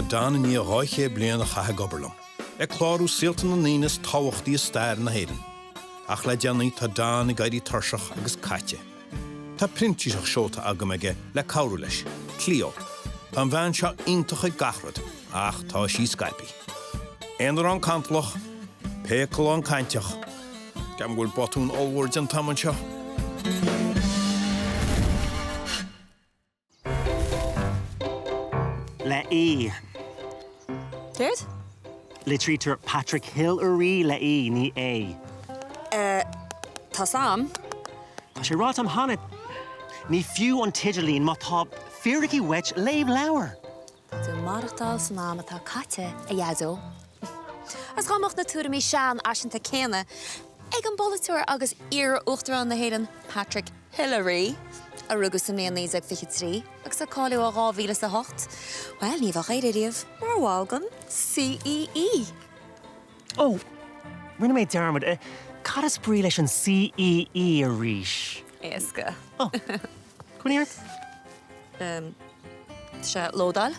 Don i ndiaidh 200 bliain a chaitheamh ag obair liom, ag clárú saolta na ndaoine is tábhachtaí i stair na hÉireann. Ach le déanaí tá Don ag éirí tuirseach agus caite. Tá printíseach seolta agam aige le cabhrú leis, Cleo. Tá an bhean seo iontach ag gach rud, ach tá sí scaipthe. Aonarán cantalach, péacalán cainteach. Ceapaim go bhfuil botún ollmhór déanta agam anseo. Le E. Céard? Litrítear Patrick Hillery le E, ní A. Eh, tá's a'm. Tá sé ráite a'm cheana, ní fiú an t-idirlíon má tá fíricí uait, léigh leabhar! Tá tú ag maireachtáil san am atá caite, a Dhaideo. Agus dá mbeadh na tuairimí seanfhaiseanta céanna ag an bpolaiteoir agus iar-Uachtarán na hÉireann Patrick Hillery, a rugadh sa mbliain 1923 agus a cailleadh i 2008, bhuel, ní bheadh Éire riamh mar bhall den CEE. Ó, rinne mé dearmad. Cad is brí leis an CEE arís? Éasca. Ó, coinnigh ort. Tá sé ag lódáil.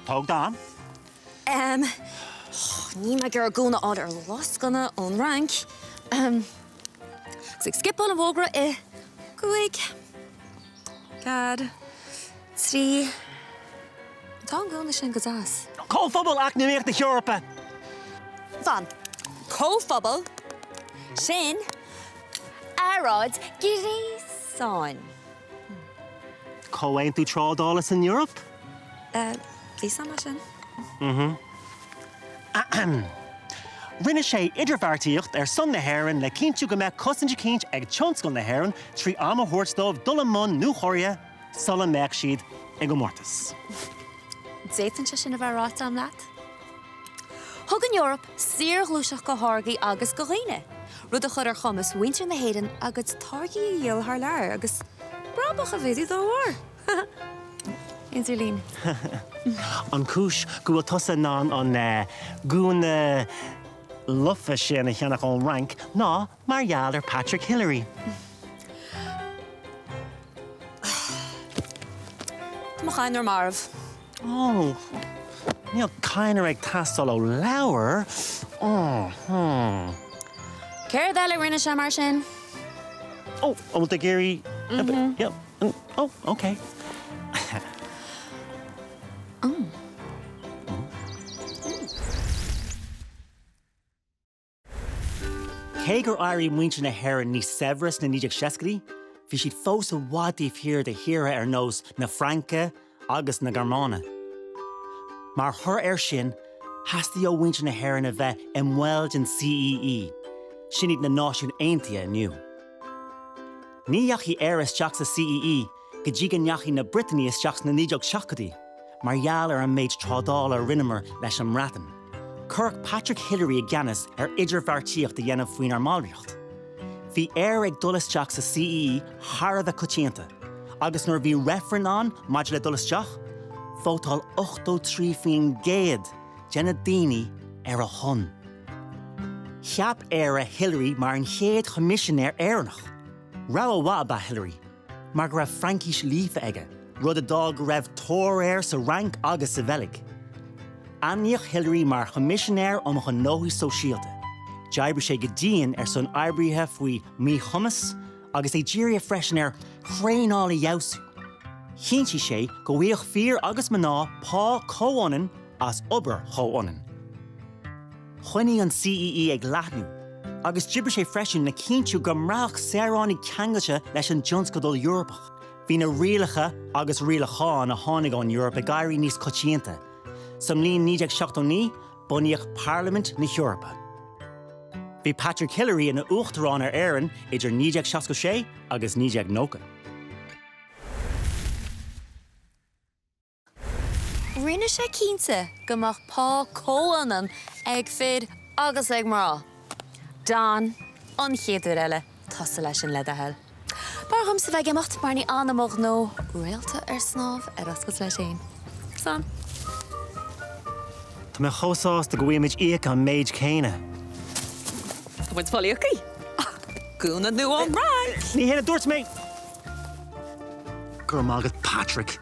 Tóg d'am. Em, níl mé ag iarraidh gúna a fháil ar lascaine ón Fhrainc. Em, agus ag scipeáil an bhfógra i gcúig, ceathair, trí. Tá an gúna sin go deas. Comhphobal Eacnamaíoch na hEorpa! Fan. Comhphobal? Sin earráid gréasáin. Comhaontú trádála san Eoraip? Bhí sam é sin. Ahem. Rinne sé idirbheartaíocht ar son na hÉireann le cinntiú go mbeadh cosaint eicínt ag tionscal na hÉireann trí am a thabhairt dóibh dul i mbun nuachóirithe sula mbeadh siad i gcomórtas. D'fhéadfainnse sin a bheith ráite agam leat. Thug an Eoraip saorghluaiseacht do tháirgí agus do dhaoine, rud a chuir ar chumas mhuintir na hÉireann a gcuid táirgí a dhíol thar lear agus brabach a mhéadú dá bharr. Idirlíon. An chúis go bhfuil tusa in ann an gúna lofa sin a cheannach ón Fhrainc ná mar gheall ar Patrick Hillery. Tá mo chadhnra marbh. Ó, níl cadhnra ag teastáil ó leabhar. Ó, hmm. Céard eile a rinne sé mar sin? Ó, an bhfuil tú ag iarraidh? Mhm. Ó, ok. Cé gur éirigh muintir na hÉireann níos saibhre sna 1960idí, bhí siad fós i bhfad taobh thiar de thíortha ar nós na Fraince agus na Gearmáine. Mar thoradh air sin, theastaigh ó mhuintir na hÉireann a bheith i mbaill den CEE, sin iad na Náisiúin Aontaithe inniu. Ní dheachaigh Éire isteach sa CEE go dtí go ndeachaigh na Briotanaigh isteach sna 1970idí, mar gheall ar an méid trádála a rinneamar leis an mBreatain. Cuireadh Patrick Hillery i gceannas ar idirbheartaíocht a dhéanamh faoinár mballraíocht. Bhí Éire ag dul isteach sa CEE thar a bheith coitianta, agus nuair a bhí reifreann ann maidir le dul isteach, vótáil 83% de na daoine ar a shon. Cheap Éire Hillery mar an chéad Choimisinéir Éireannach. Rogha mhaith ab ea Hillery, mar go raibh Fraincis líofa aige, rud a d'fhág go raibh tóir air sa Fhrainc agus sa Bheilg. Ainmníodh Hillery mar Choimisinéir um Ghnóthaí Sóisialta. D'oibrigh sé go dian ar son oibrithe faoi mhíchumas agus é dírithe freisin ar thraenáil a fheabhsú. Chinntigh sé go bhfaigheadh fir agus mná pá comhionann as obair chomhionann. Choinnigh an CEE ag leathnú agus d'oibrigh sé freisin le cinntiú go mbraithfeadh saoránaigh ceangailte leis an dtionscadal Eorpach. Bhí na rialacha agus rialacháin a tháinig ón Eoraip ag éirí níos coitianta. Sa mbliain 1979, bunaíodh Parlaimint na hEorpa. Bhí Patrick Hillery ina Uachtarán ar Éirinn idir 1966 agus 1990. Rinne sé cinnte go mbeadh pá comhionann ag fir agus ag mná. Don, an chéad uair eile, tosaigh leis sin le do thoil. B'fhearr dhomsa bheith ag imeacht mar ní fhanfaidh mo ghnó Réalta ar Snámh ar oscailt leis féin. Slán. Tá mé chomh sásta go bhfuilimid íoctha an méid céanna. Tá muid ag fáil íoctha. Gúna nua ón Fhrainc! Ní hin a dúirt mé! Go raibh maith agat Patrick.